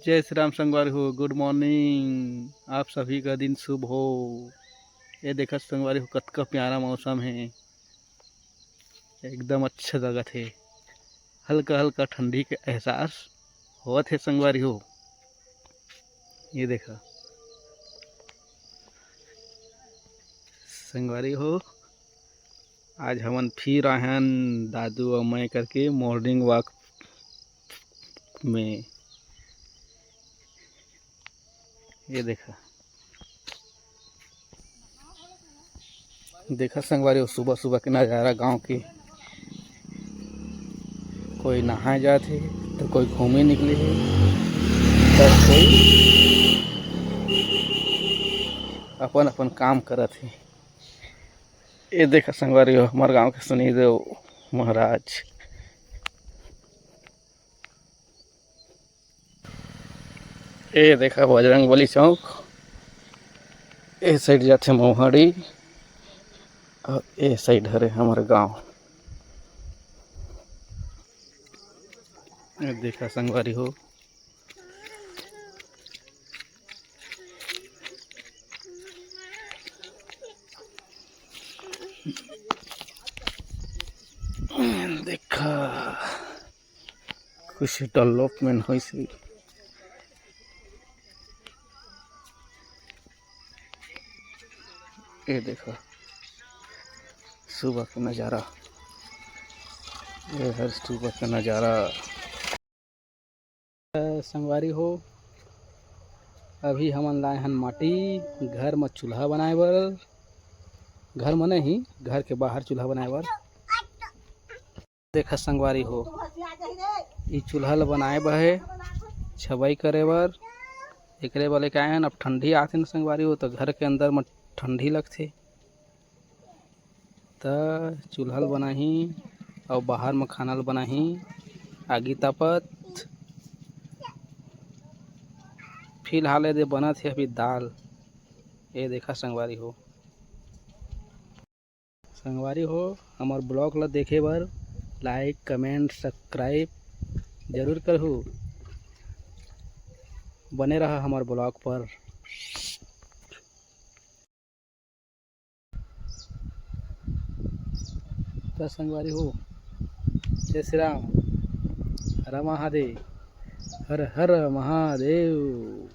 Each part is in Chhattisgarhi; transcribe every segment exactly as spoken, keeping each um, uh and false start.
जय श्री राम संगवारी हो, गुड मॉर्निंग, आप सभी का दिन शुभ हो। ये देखा संगवारी हो, कतका प्यारा मौसम है, एकदम अच्छा लगत है, हल्का हल्का ठंडी के एहसास होवत है संगवारी हो। ये देखा संगवारी हो, आज हमन फिर आए हन दादू अउ मैं करके मॉर्निंग वॉक में। ये देखा, देखा संगवारी हो, सुबह सुबह के नज़ारा गांव के। कोई नहाए जात हे, तो कोई घूमे निकले हे, तो कोई अपन अपन काम करत हे। ये देखा संगवारी हो, हमार गांव के सुनी देव महाराज। ये देखा बजरंग बली चौक, ये साइड जाथे मौहाड़ी, और ये साइड हरे हमारे गांव। ये देखा संगवारी हो, देखा कुछ डेवलपमेंट होइस हे। ये देखा सुबह का नज़ारा, ये हर सुबह का नज़ारा। संगवारी हो, अभी हमन लाए हन माटी घर म चूल्हा बनाए बर, घर म नहीं, घर के बाहर चूल्हा बनाए बर। देखा संगवारी हो, ई चूल्हा ल बनाए बर हे, छबई करे बर, एकरे बर लेके आए हन। अब ठंडी आथे न संगवारी हो, तो घर के अंदर म ठंडी लगथे, त चूल्हा ल बनाही अउ बाहर म खाना ल बनाही। आगी तापत फिलहाल एदे बनत हे अभी दाल। ये देखा संगवारी हो, संगवारी हो, हमर ब्लॉग ल देखे बर लाइक, कमेंट, सब्सक्राइब जरूर करहू। बने रहा हमर ब्लॉग पर। त संगवारी हो, जय श्री राम, हर महादेव, हर हर महादेव।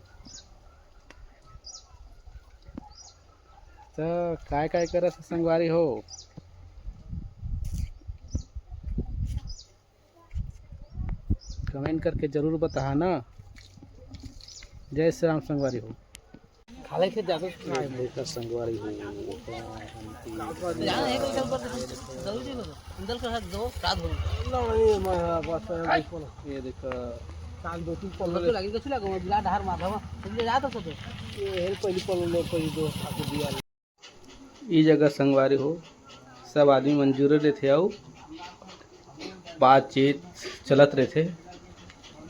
त काय काय करत हे संगवारी हो, कमेंट करके जरूर बताहा ना। जय श्री राम संगवारी हो। खाले के जादू ये देखा संगवारी हो, जाना है कोई संपर्क से, जरूरी हो, इंदल के साथ दो, साथ हो। नहीं, मैं, हाँ, बस, हाँ, बिल्कुल। ये देखा। साथ दो तीन पल लगे, लगे, कुछ लगे, वो बिला धार मार धावा, तुम ले जाते हो तो। ये हेल्प पहली पल लो, पहली दो, आपको दिया। ई जगह संगवारी हो, सब आदमी मन जुरे रहिथे अउ बातचीत चलत रहिथे।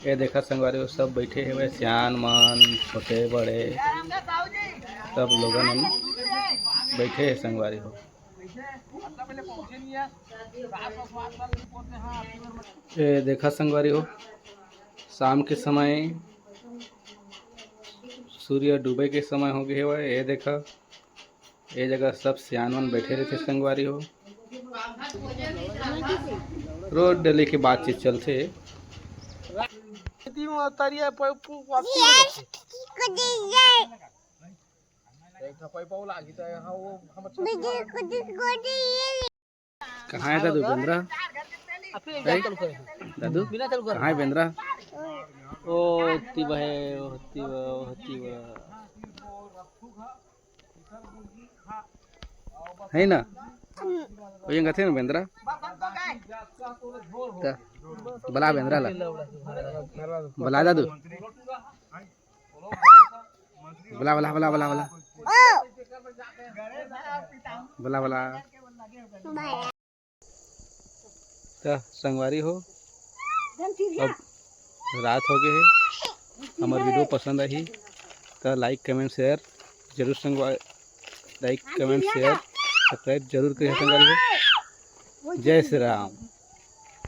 ये देखा संगवारी हो, सब बैठे हवे, सियान मन, छोटे बड़े, सब लोगन मन बैठे हे संगवारी हो। ये देखा संगवारी हो, शाम के समय, सूर्य डूबे के समय हो गए हवे। ये देखा, ये जगह सब सियान मन बैठे रहिथे संगवारी हो। रोज डेली के बातचीत चलथे। कहाँ है दादू बेंदरा? दादू, कहाँ है बेंदरा? ओ तिबा है, ओ तिबा, ओ तिबा। है ना? वही गथे ना बेंदरा। त बला बेंदरा ला। बला दादू। बला, बला, बला, बला, बला। बला, बला। त संगवारी हो, अब रात हो गए हे। हमर वीडियो पसंद आही त लाइक, कमेंट, शेयर जरूर संगवा-, लाइक, कमेंट, शेयर, सब्सक्राइब जरूर करिए संगवारी हो। जय श्री राम।